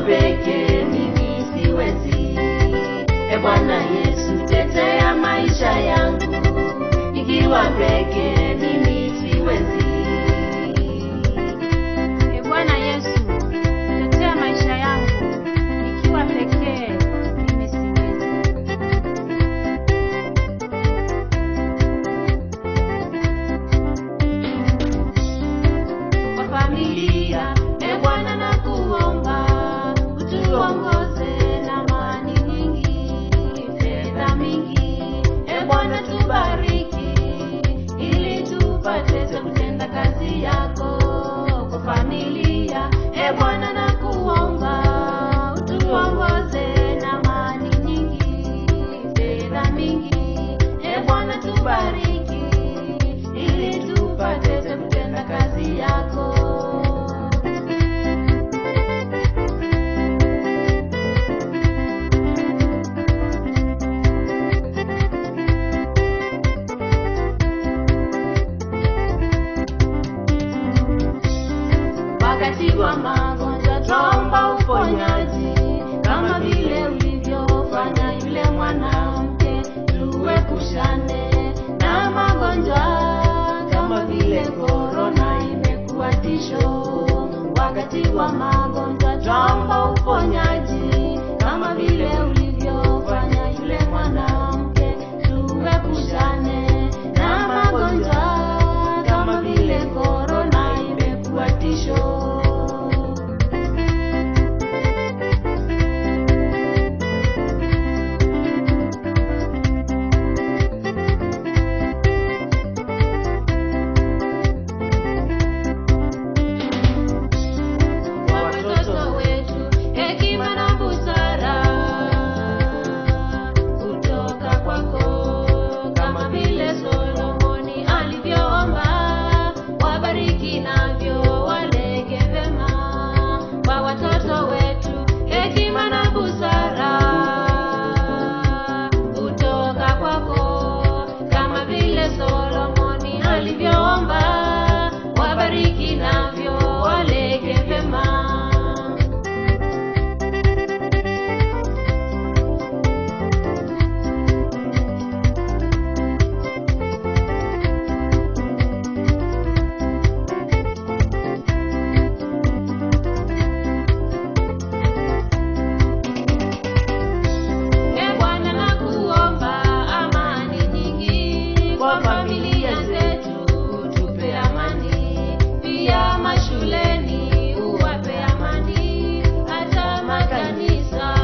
peke mimi siwezi. E Bwana Yesu, tetea maisha yangu, nikiwa peke mimi siwezi. E Bwana Yesu, tetea maisha yangu, nikiwa peke mimi siwezi. Kwa familia, e Bwana nakuomba, utuongoze na amani nyingi, fedha mingi. E Bwana tubariki, ili tupate kutenda kazi yako. Kwa familia, e Bwana nakuomba, utuongoze na amani nyingi, fedha mingi. E Bwana tubariki, ili tupate kutenda kazi yako. Wakati wa magonjwa twaomba uponyaji, kama vile ulivyofanya yule mwanamke. Tuepushane na magonjwa kama vile korona imekuwa tisho. Wakati wa magonjwa twaomba uponyaji, kama vile ulivyofanya yule mwanamke. Tuepushane na magonjwa kama vile korona imekuwa tisho. Kwa watoto wetu hekima na busara kutoka kwako, kama vile Solomoni alivyoomba, wabariki navyo waleke vema. Kwa watoto wetu hekima na busara kutoka kwako, kama vile Solomoni alivyoomba, wabariki navyo waleke vema. E Bwana nakuomba amani nyingi kwa familia zetu, tupe amani pia mashuleni, uwape amani hata makanisa,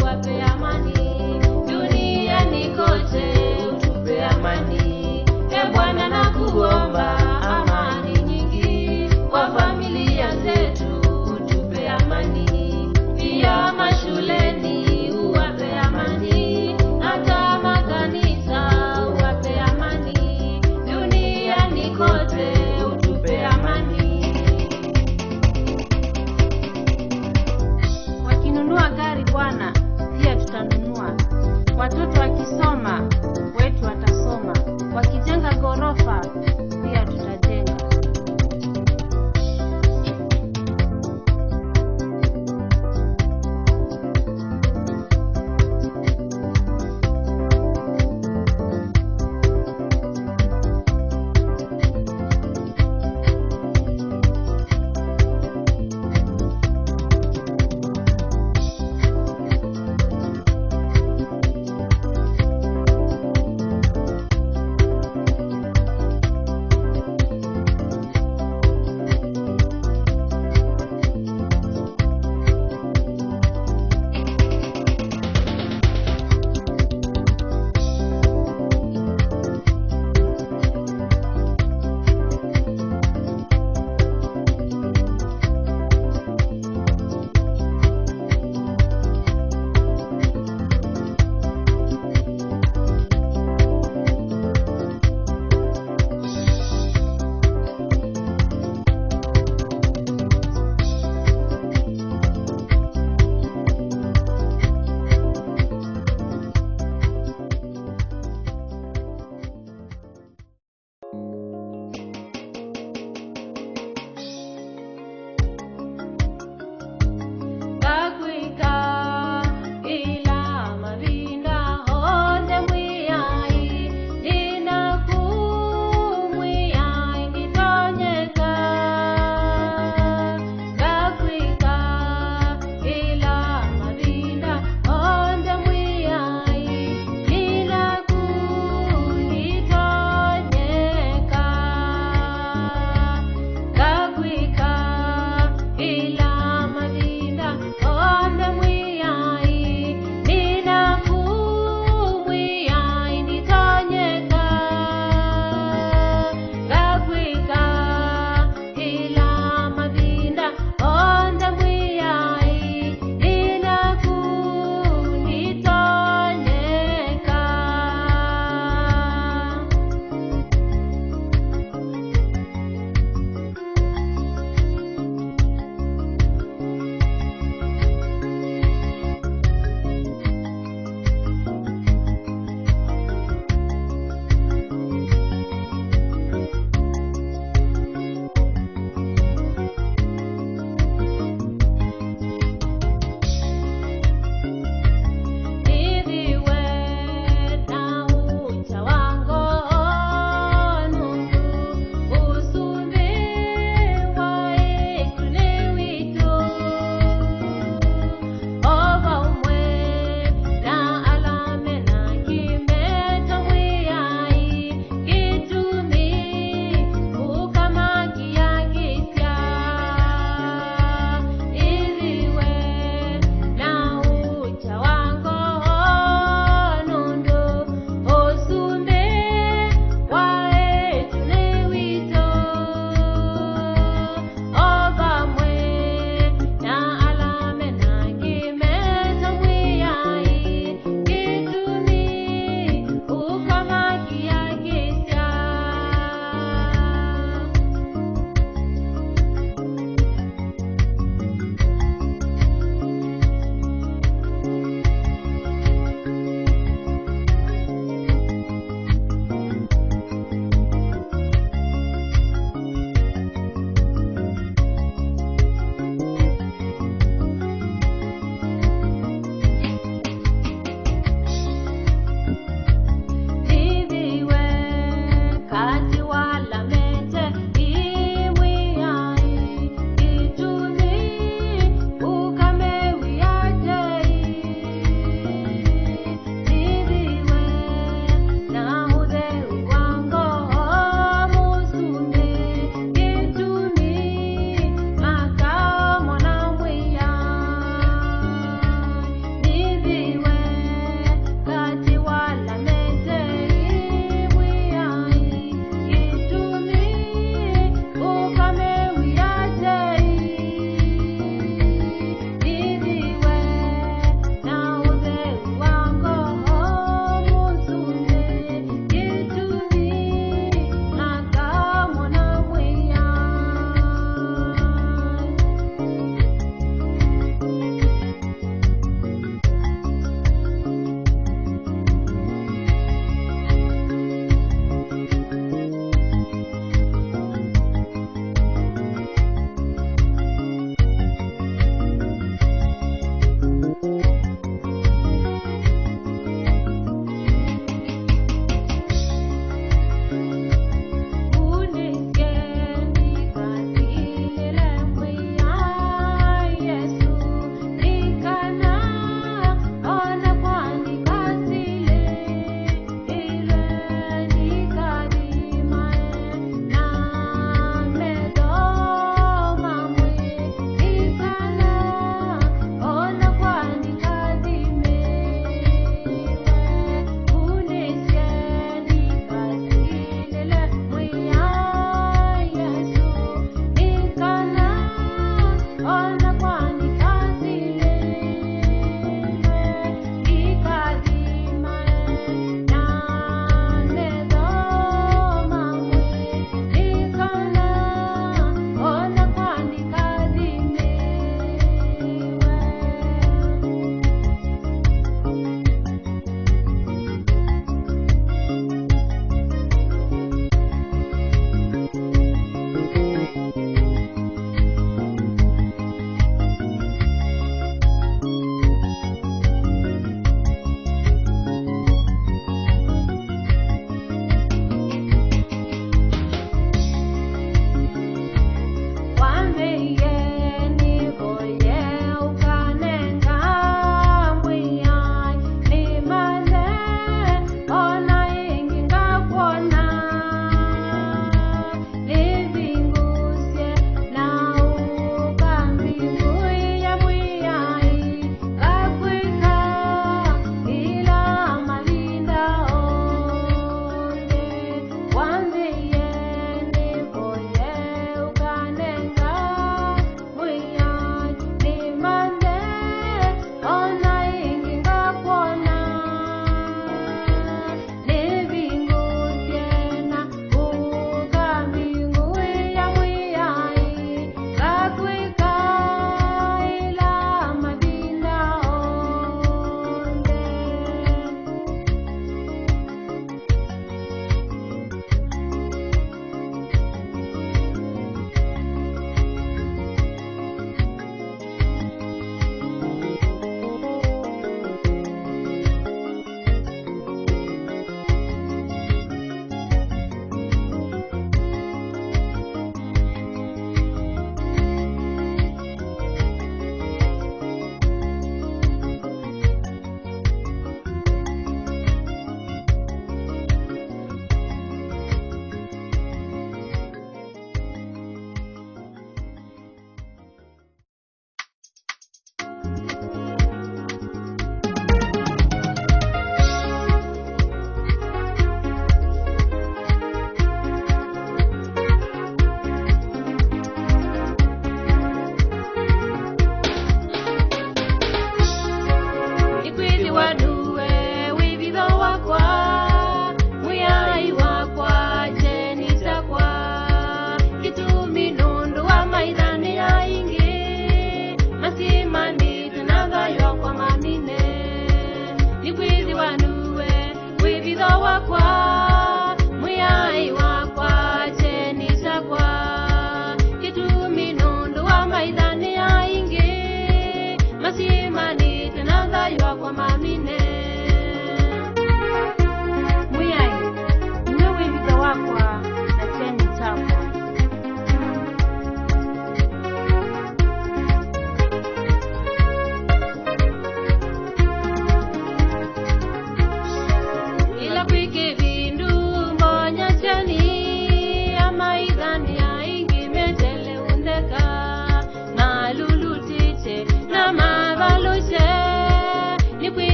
uwape amani duniani kote, utupe amani. E Bwana nakuomba amani nyingi kwa familia zetu, utupe amani pia mashuleni, uwape amani hata makanisa, uwape amani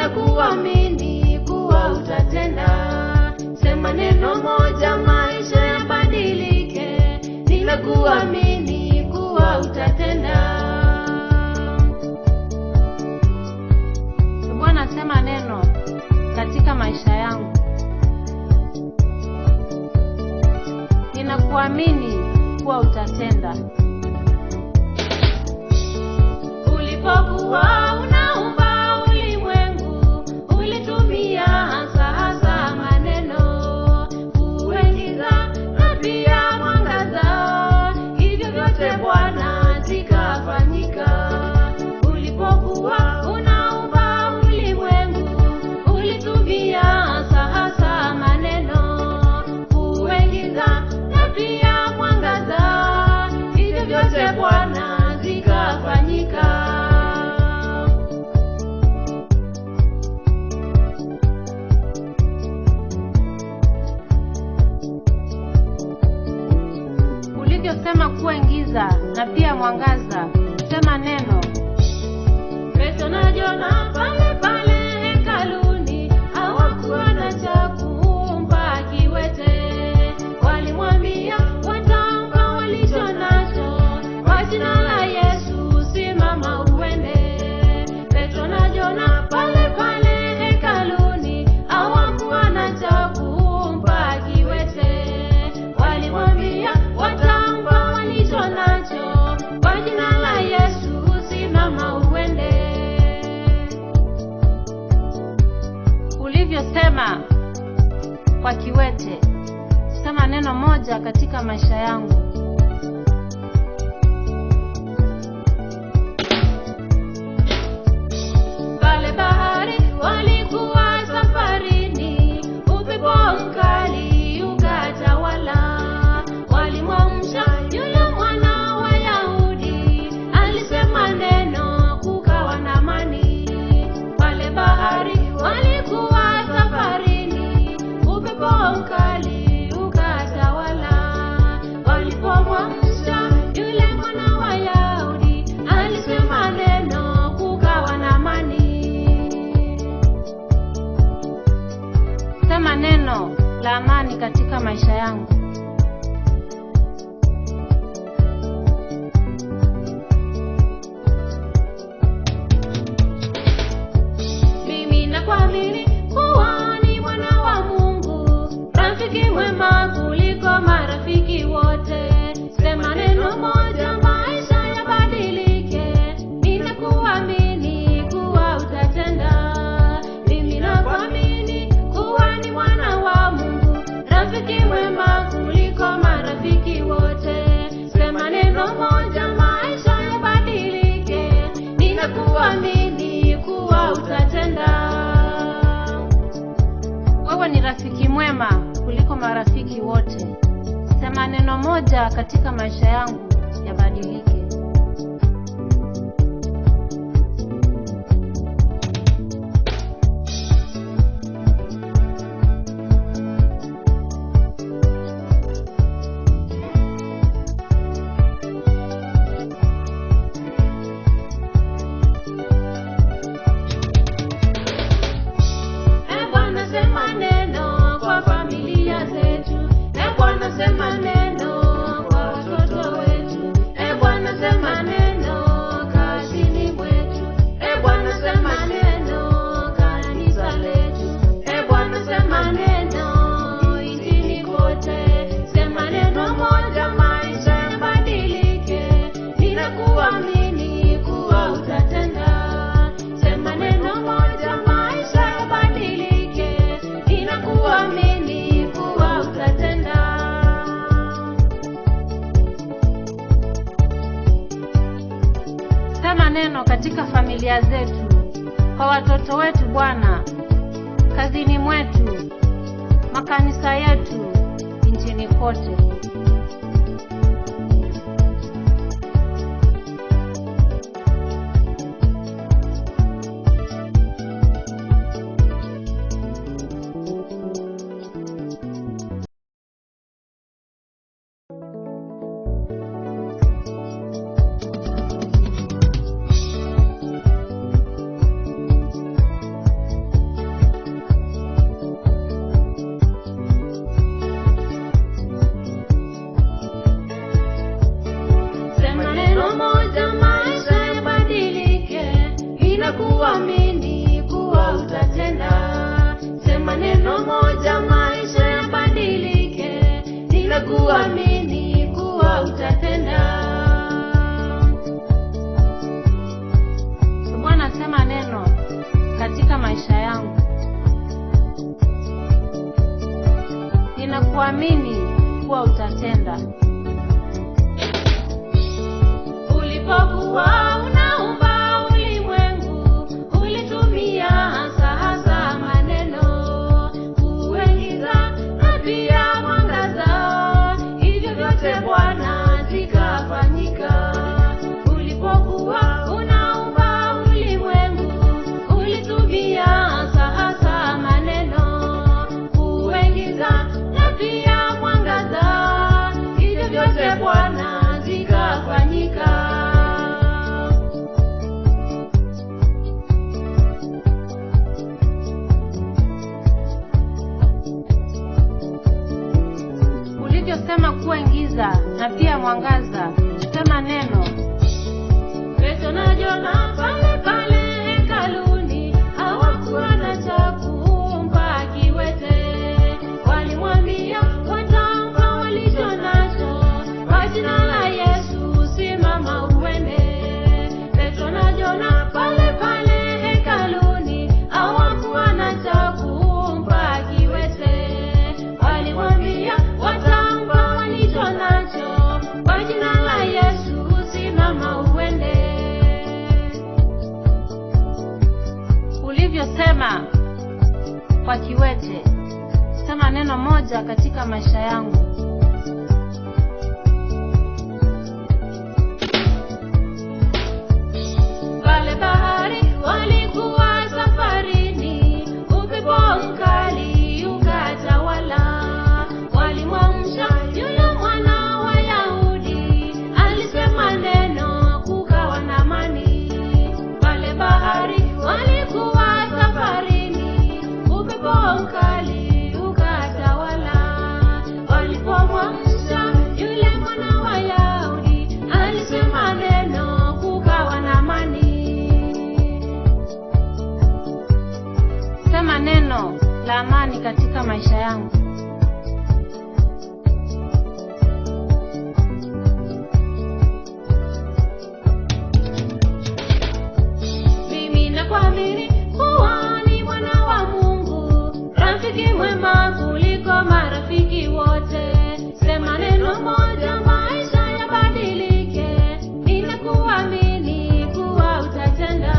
Ninakuamini kuwa utatenda. Sema neno moja maisha yabadilike. Ninakuamini kuwa utatenda. Bwana, sema neno katika maisha yangu. Ninakuamini kuwa utatenda. Ulipokuwa unaumba ulimwengu, ulitumia hasa hasa maneno kuingiza na pia mwangaza. Hivyo vyote Bwana zikafanyika. Ulipokuwa unaumba ulimwengu, ulitumia hasa hasa maneno kuingiza na pia mwangaza. Hivyo vyote Bwana zikafanyika. Ulivyosema kuwa giza na pia mwangaza, sema neno. Petro na Jona pale pale hekaluni hawakuwa na cha kumpa kiwete. Walimwambia watampa walicho nacho, kwa jina la Yesu simama uende. Petro na Jona pale pale hekaluni hawakuwa na cha kumpa kiwete. Walimwambia watampa walicho nacho, kwa jina la Yesu simama uende. Ulivyosema kwa kiwete, sema neno moja katika maisha yangu. Pale bahari walikuwa safarini, upepo mkali ukatawala. Walimwamsha yule mwana wa Yahudi, alisema neno kukawa na amani. Pale bahari walikuwa safarini, upepo mkali ukatawala. Walipomwamsha yule mwana wa Yahudi, alisema neno kukawa na amani. Sema neno la amani katika maisha yangu. Mimi nakuamini kuwa ni mwana wa Mungu, rafiki mwema kuliko marafiki wote. Sema neno moja maisha yabadilike. Ninakuamini kuwa utatenda. Mimi nakuamini kuwa ni mwana wa Mungu, rafiki mwema kuliko marafiki wote. Sema neno moja maisha yabadilike. Ninakuamini kuwa utatenda. Wewe ni rafiki mwema kuliko marafiki wote. Sema neno moja katika maisha yangu yabadilike. E Bwana, sema neno kwa familia zetu. E Bwana, sema neno kwa watoto wetu. E Bwana, sema neno kazini mwetu. E Bwana, sema neno kanisa letu. E Bwana, sema neno nchini kote. Sema neno moja maisha yabadilike. Ninakuamini kuwa utatenda. Sema neno moja maisha yabadilike. Ninakuamini kuwa utatenda. Sema neno katika familia zetu, kwa watoto wetu Bwana, kazini mwetu, makanisa yetu, nchini kote. Ninakuamini kuwa utatenda. Ulipokuwa unaumba ulimwengu, ulitumia hasa hasa maneno kuingiza na pia mwangaza. Hivyo vyote Bwana zikafanyika. Ulipokuwa unaumba ulimwengu, ulitumia hasa hasa maneno kuingiza na pia mwangaza. Hivyo vyote Bwana zikafanyika. Ulivyosema kuwa giza na pia mwangaza, sema neno. Petro na Yohana pale pale hekaluni hawakuwa na cha kumpa kiwete. Walimwambia watampa walicho nacho, kwa jina la Yesu simama uende. Petro na Yohana pale pale hekaluni hawakuwa na cha kumpa kiwete. Walimwambia watampa walicho nacho, kwa jina la Yesu simama uende. Ulivyosema kwa kiwete, sema neno moja katika maisha yangu. Pale bahari walikuwa safarini, upepo mkali ukatawala. Walimwamsha yule mwana wa Yahudi, alisema neno kukawa na amani. Pale bahari walikuwa safarini, upepo mkali ukatawala. Walipomwamsha yule mwana wa Yahudi, alisema neno kukawa na amani. Sema neno la amani katika maisha yangu. Mimi nakuamini kuwa ni mwana wa Mungu, rafiki mwema kuliko marafiki wote. Sema neno moja, maisha yabadilike. Ninakuamini kuwa utatenda.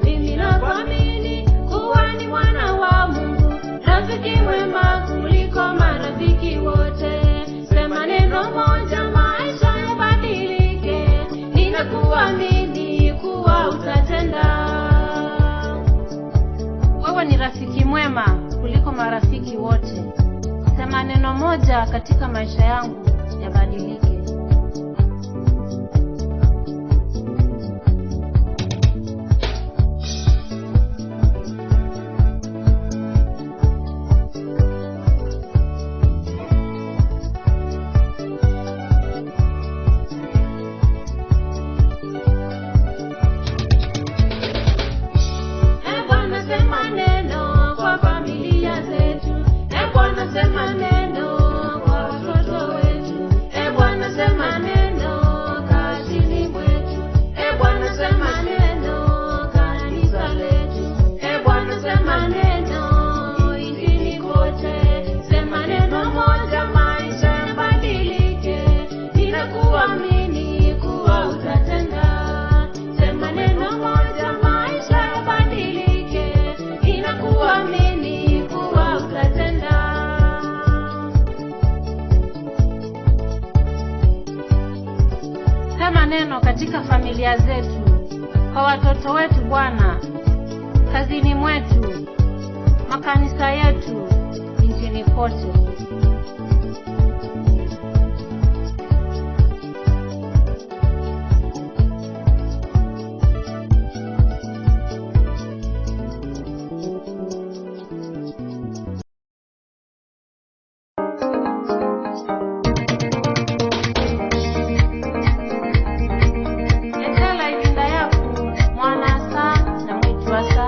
Mimi nakuamini kuwa ni mwana wa Mungu, rafiki mwema kuliko marafiki wote. Sema neno moja, maisha yabadilike. Ninakuamini kuwa utatenda. Wewe ni rafiki mwema kuliko marafiki wote. Sema neno moja katika maisha yangu yabadilike. E Bwana sema neno kwa familia zetu. E Bwana sema neno kwa watoto wetu. E Bwana sema neno kazini mwetu. E Bwana sema neno kanisa letu. E Bwana sema neno nchini kote. Sema neno moja, maisha yabadilike. Ninakuamini kuwa utatenda. Sema neno moja, maisha yabadilike. Ninakuamini kuwa utatenda. Sema neno katika familia zetu, kwa watoto wetu Bwana, kazini mwetu, makanisa yetu, nchini kote. Etela ibinda yaku mwanasa na mwitwasa.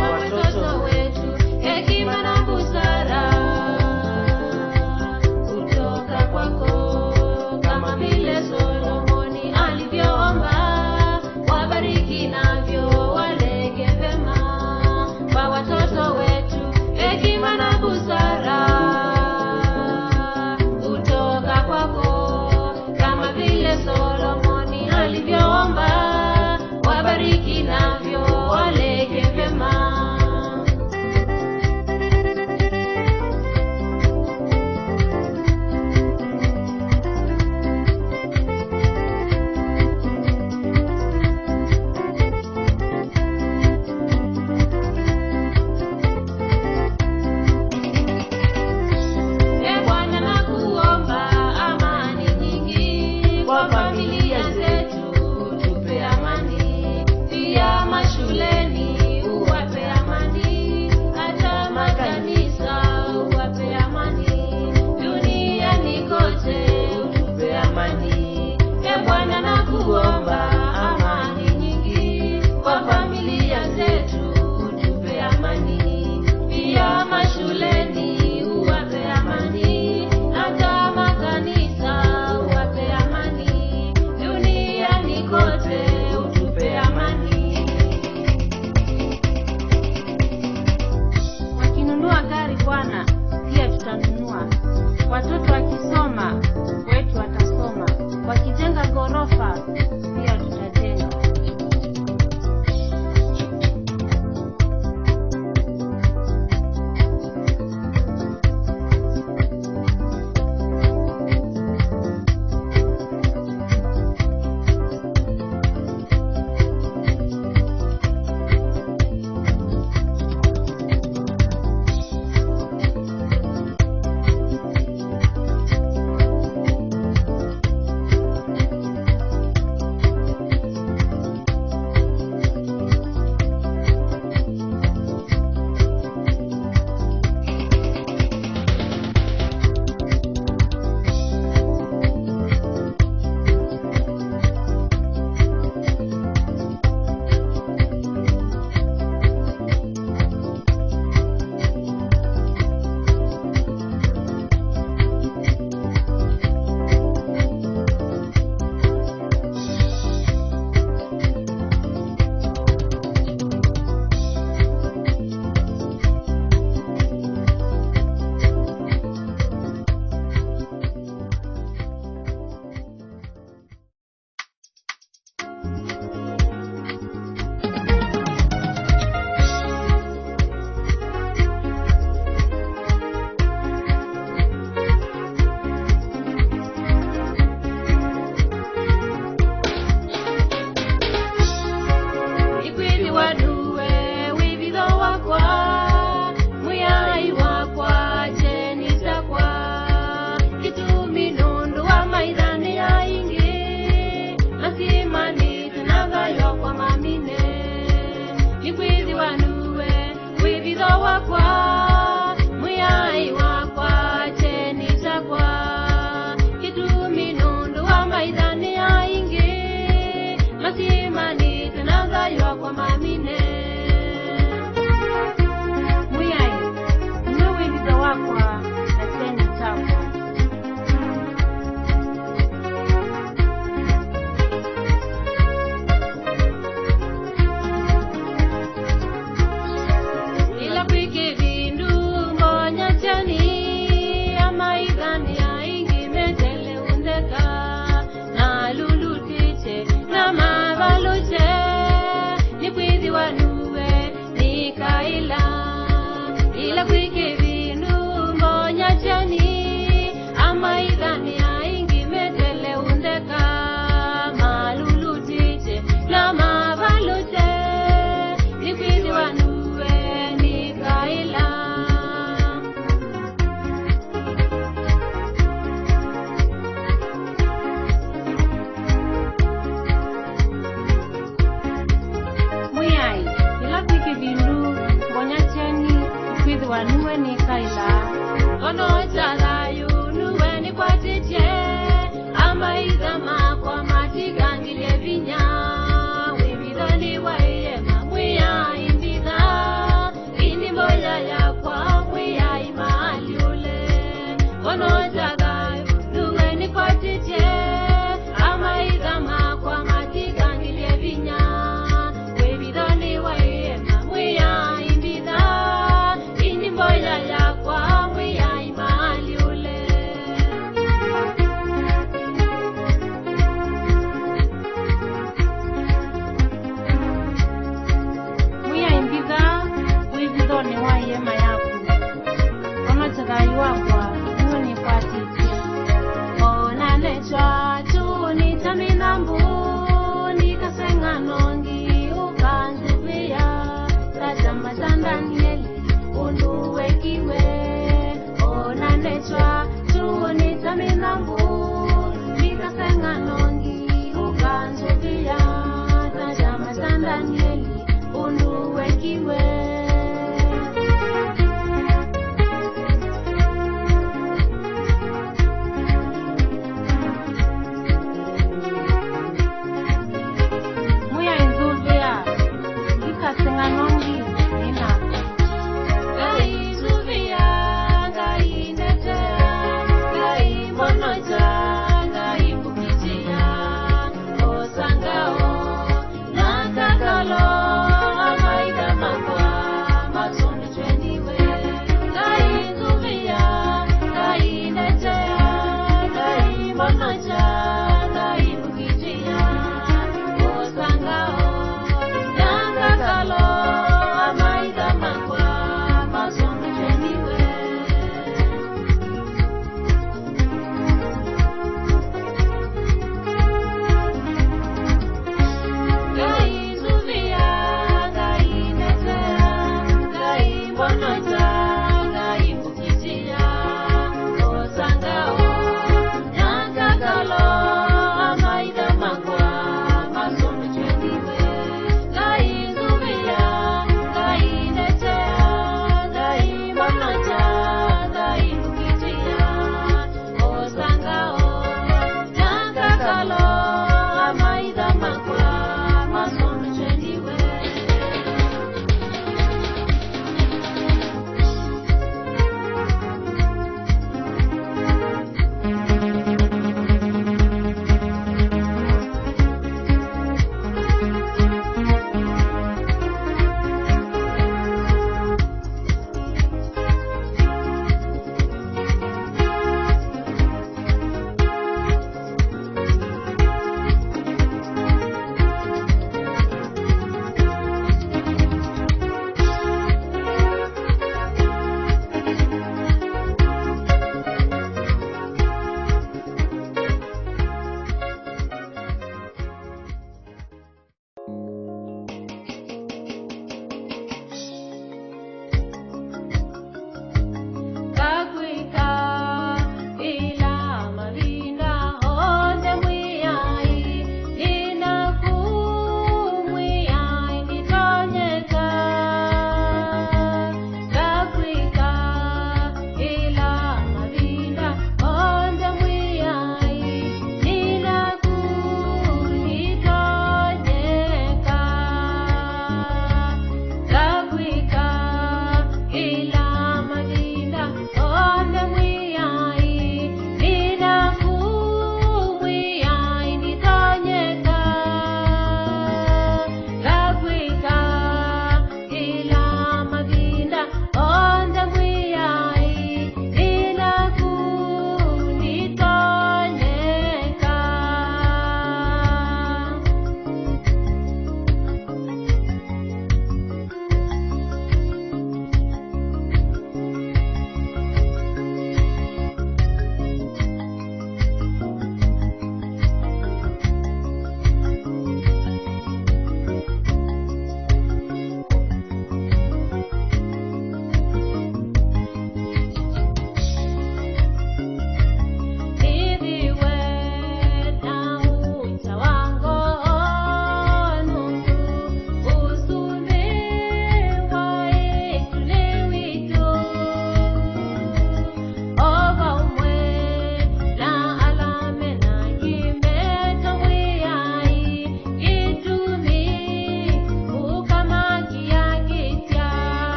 Watoto wetu hekima na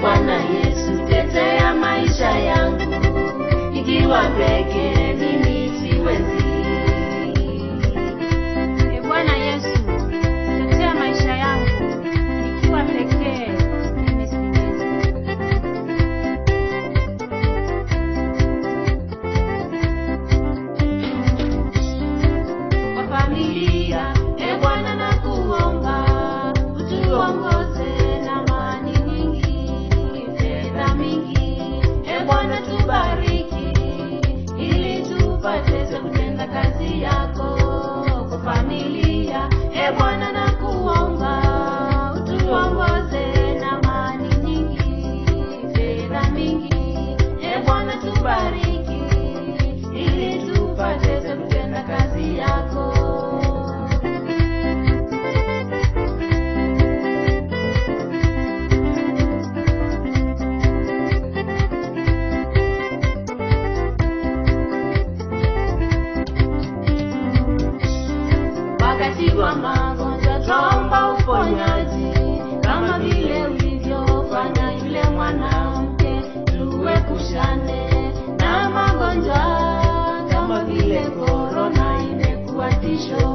Bwana Yesu, tetea maisha yangu, ikiwa peke mimi siwezi. E Bwana Yesu, tetea maisha yangu, nikiwa pekee mimi siwezi. Kwa familia, e Bwana nakuomba, utuongoze na amani nyingi, fedha mingi. E Bwana tubariki, ili tupate kutenda kazi yako. Kwa familia, e Bwana nakuomba, utuongoze na amani nyingi, fedha mingi. E Bwana tubariki, ili tupate kutenda kazi yako. Wakati wa magonjwa twaomba uponyaji, kama vile ulivyofanya yule mwanamke. Tuepushane na magonjwa kama vile korona imekuwa tisho.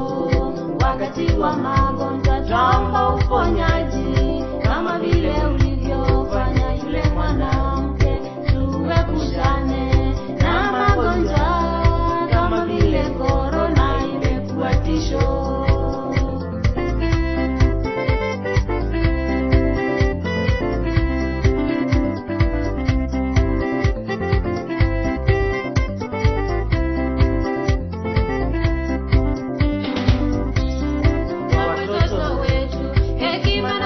Wakati wa magonjwa twaomba uponyaji, kama vile ulivyofanya yule mwanamke. Tuepushane na magonjwa kama vile korona imekuwa tisho. Kwa watoto wetu hekima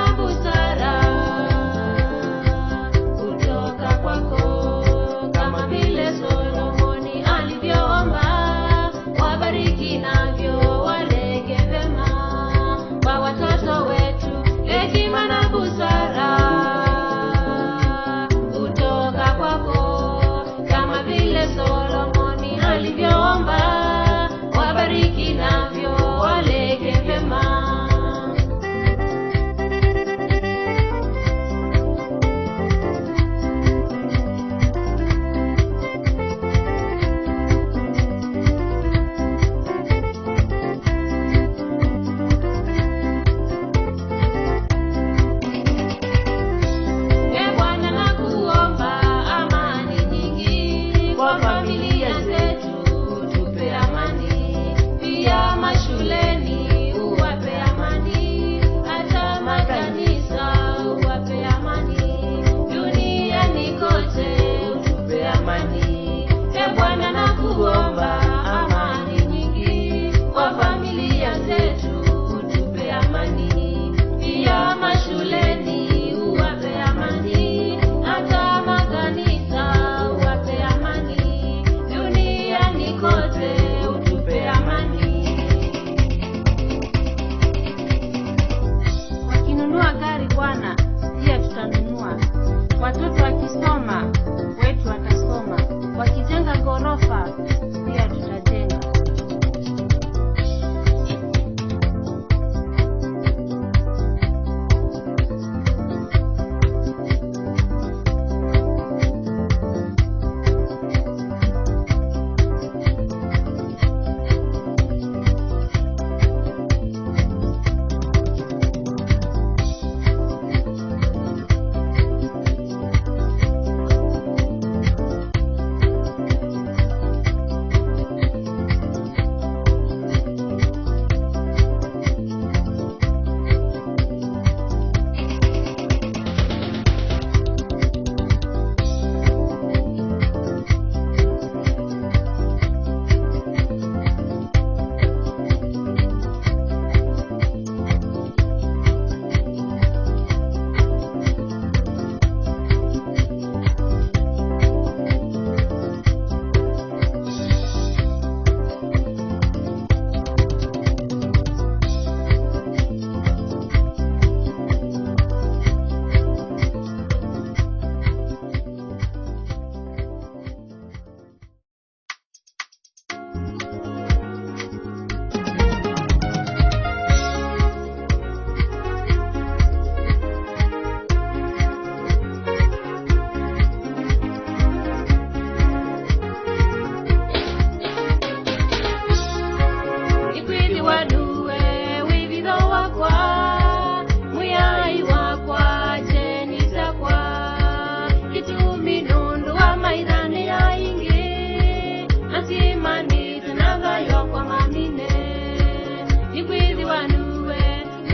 Nikwithiwa nuwe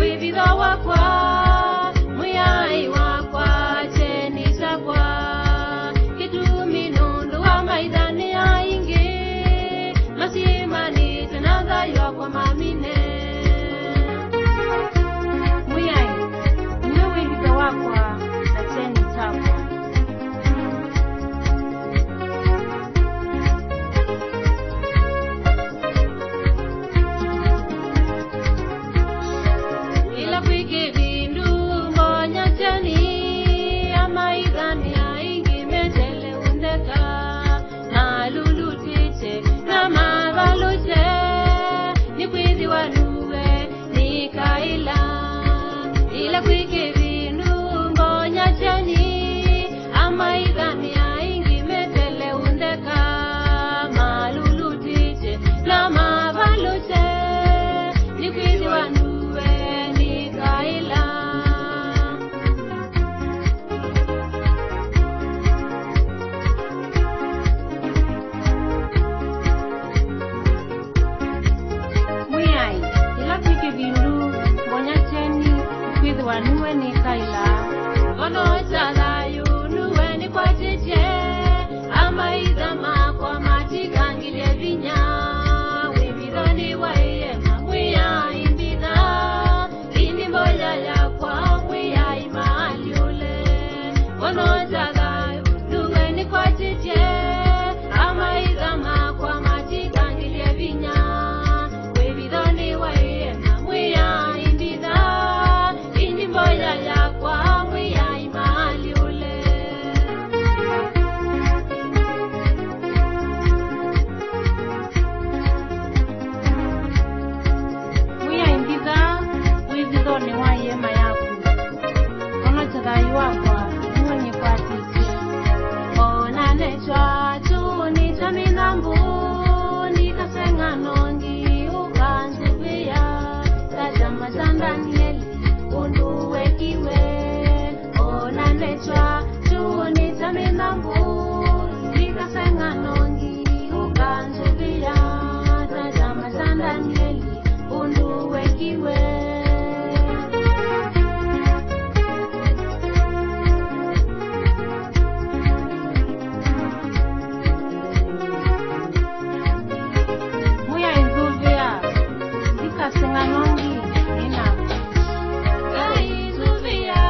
wivitho wakwa Mwiyai wakwa cheni chakwa Kitumi nundu wa maithani aingi Masimanite na thayu wakwa mamine. Mwiyai niwe wivitho wakwa na cheni chakwa. Ila kwiki vindu mbonya cheni amaithani aingi metele undeka malulutiche na mavaluche nikwithiwa nuwe nikaila. Ila kwiki vindu mbonya cheni amaithani aingi metele undeka malulutiche na mavaluche nikwithiwa nuwe nikaila. Mwiyai ila kwiki vindu mbonya cheni kwithiwa nuwe nikaila. Ono thayu nuwe nikwatitye amaitha makwa matikangilie vinya wivithoni wa iyema mwiyai mbitha ini mboya yakwa mwiyai maaliule. Ono thayu nuwe nikwatitye amaitha makwa matikangilie vinya wivithoni wa iyema mwiyai mbitha ini mboya yakwa mwiyai maaliule. Mwiyai mbitha wivithoni wa iyema yaku ono thayu wakwa nuwe nikwatitye. Onanechwa chuni cha minambu nikasenga nongi ukanzuvia tajama cha Danieli unduwekiwe. Onanechwa chuni cha minambu nikasenga nongi ukanzuvia tajama cha Danieli unduwekiwe. Mwiyai nzuvia ndikasenga nongi ninaku. Ngai nzuvia,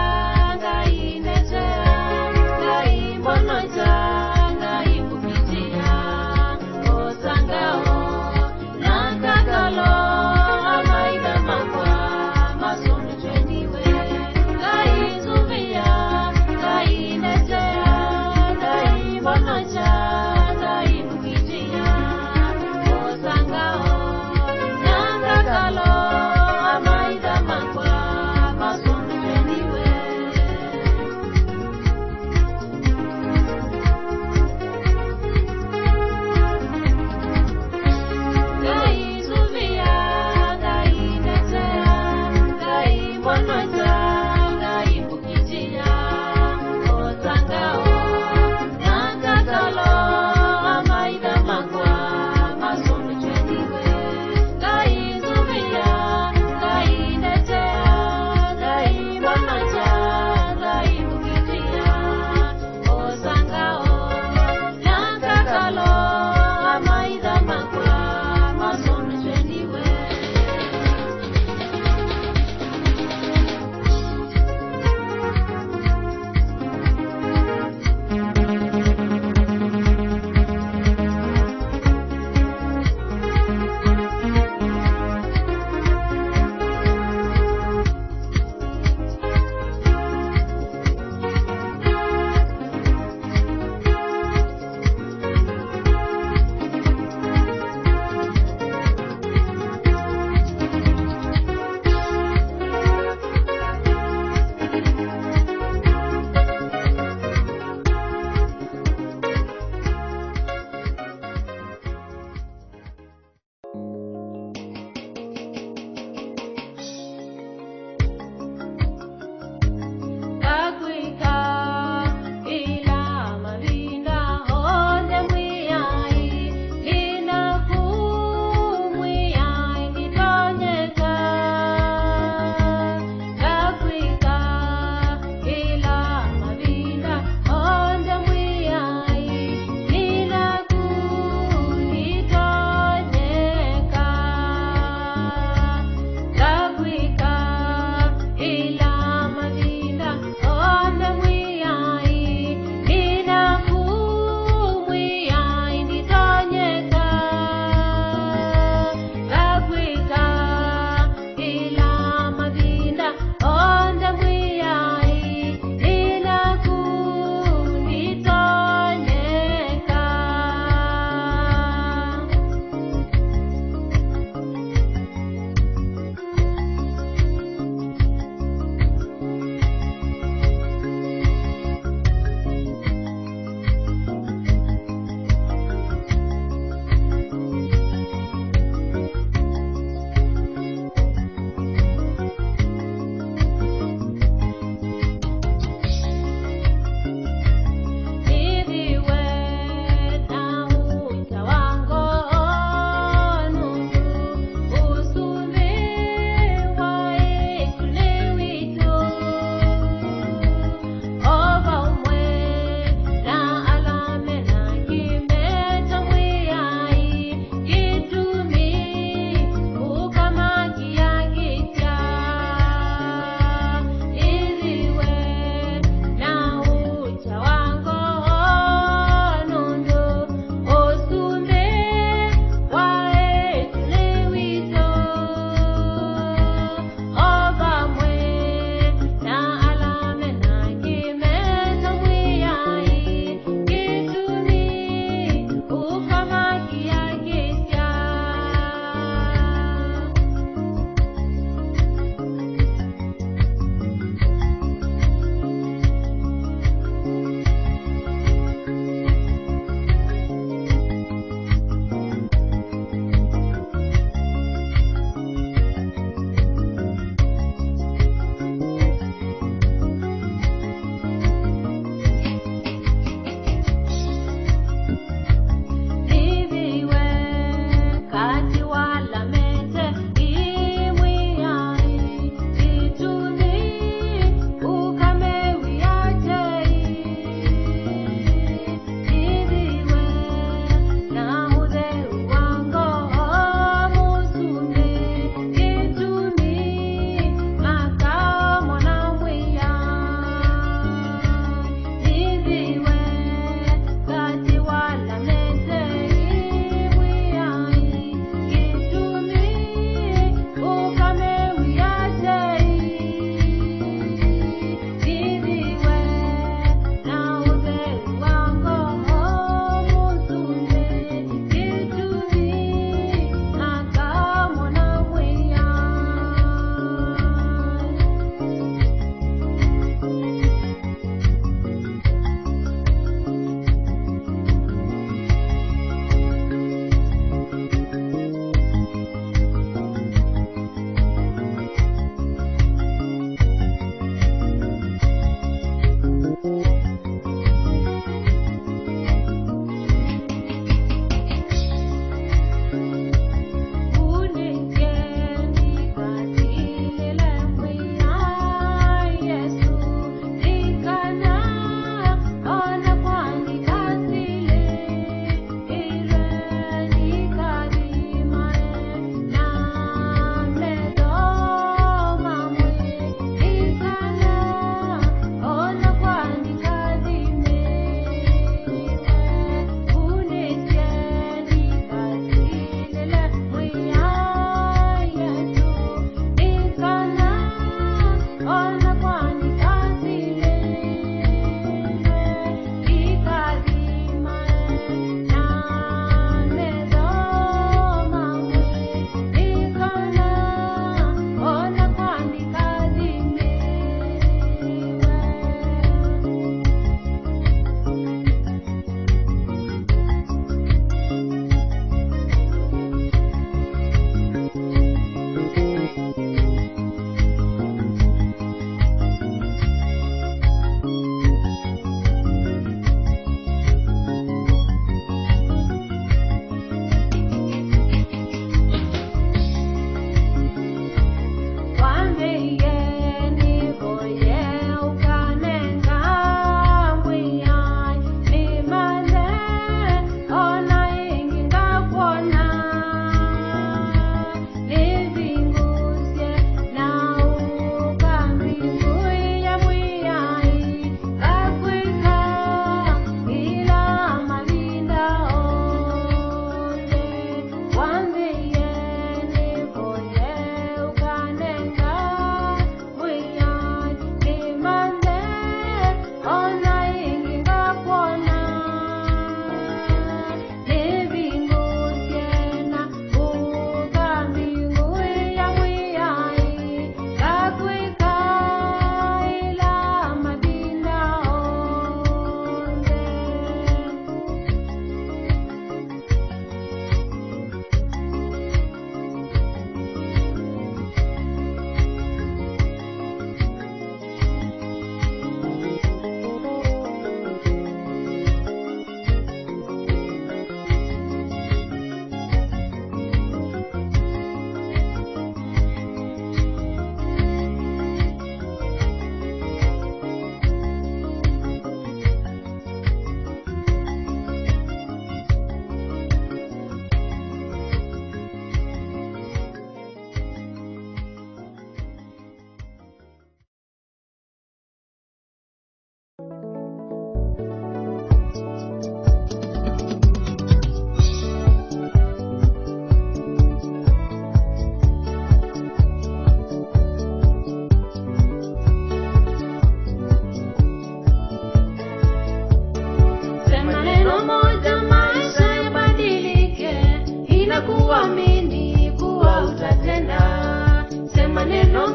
ngai nechea, ngai mbonoja, ngai kupitia, osangao, nakakalo, amaitha makwa, masonocheniwe. Ngai nzuvia, ngai nechea, ngai mbonoja, ngai kupitia, osangao, nakakalo,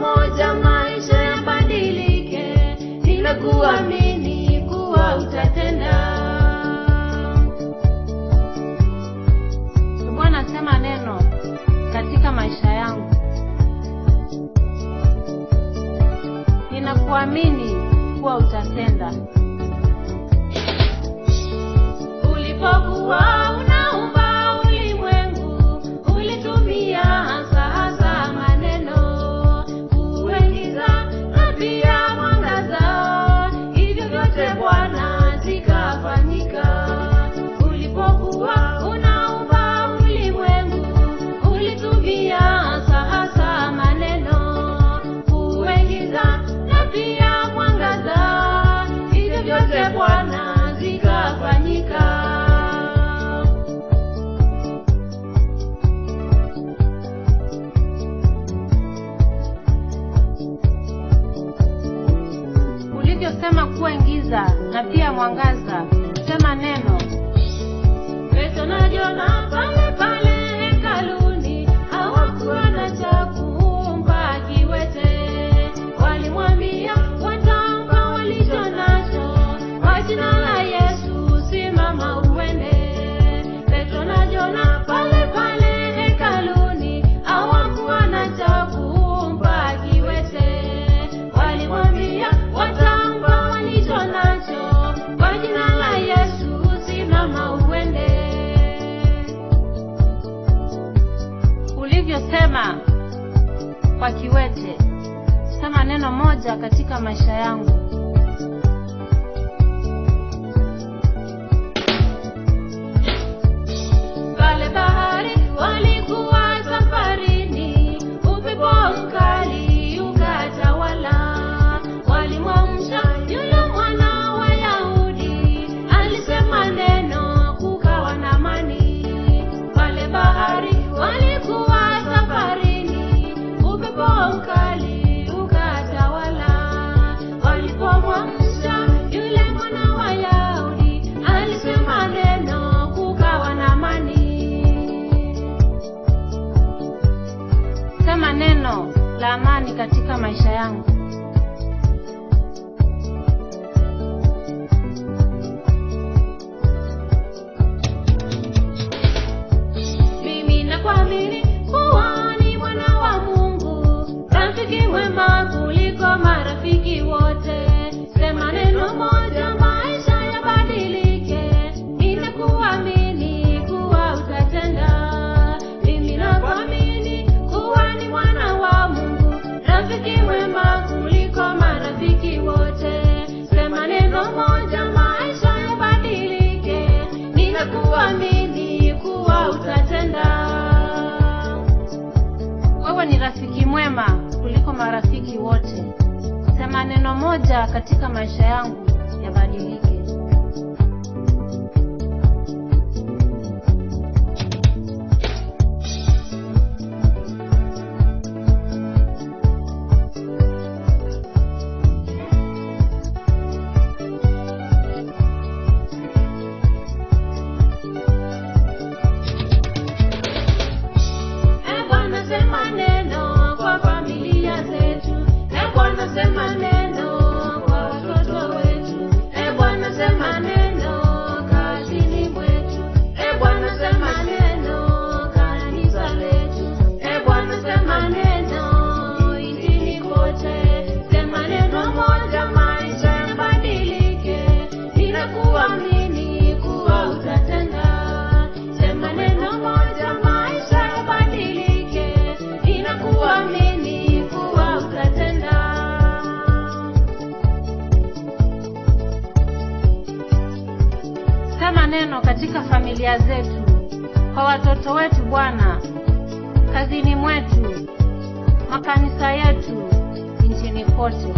moja maisha yabadilike. Ninakuamini kuwa utatenda. Bwana, sema neno katika maisha yangu. Ninakuamini kuwa utatenda. Ulipokuwa unaumba ulimwengu, ulitumia hasa hasa maneno kuingiza na pia mwangaza. Hivyo vyote Bwana zikafanyika. Ulipokuwa unaumba ulimwengu, ulitumia hasa hasa maneno kuingiza na pia mwangaza. Hivyo vyote Bwana zikafanyika. Ulivyosema kuwa giza na pia mwangaza, sema neno. Petro na Yohana pale pale hekaluni hawakuwa na cha kumpa kiwete. Walimwambia watampa walicho nacho, kwa jina la Yesu simama uende. Petro na Yohana pale pale hekaluni hawakuwa na cha kumpa kiwete. Walimwambia watampa walicho nacho, kwa jina la Yesu simama uende. Ulivyosema kwa kiwete, sema neno moja katika maisha yangu. Pale bahari walikuwa safarini, upepo mkali ukatawala. Walimwamsha yule mwana wa Yahudi, alisema neno kukawa na amani. Pale bahari walikuwa safarini, upepo mkali ukatawala. Walipomwamsha yule mwana wa Yahudi, alisema neno kukawa na amani. Sema neno la amani katika maisha yangu. Mimi nakuamini kuwa ni mwana wa Mungu, rafiki mwema kuliko marafiki wote. Sema neno moja maisha yabadilike. Ninakuamini kuwa utatenda. Mimi nakuamini kuwa ni mwana wa Mungu, rafiki mwema kuliko marafiki wote. Sema neno moja maisha yabadilike. Ninakuamini kuwa utatenda. Wewe ni rafiki mwema kuliko marafiki wote. Sema neno moja katika maisha yangu yabadilike. E Bwana, sema neno kwa familia zetu. E Bwana, sema neno kwa watoto wetu. E Bwana, sema neno kazini mwetu. E Bwana, sema neno kanisa letu. E Bwana, sema neno nchini kote. Sema neno moja maisha yabadilike. Ninakuamini kuwa utatenda. Sema neno moja maisha yabadilike. Ninakuamini kuwa utatenda. Sema neno katika familia zetu, kwa watoto wetu Bwana, kazini mwetu, makanisa yetu, nchini kote.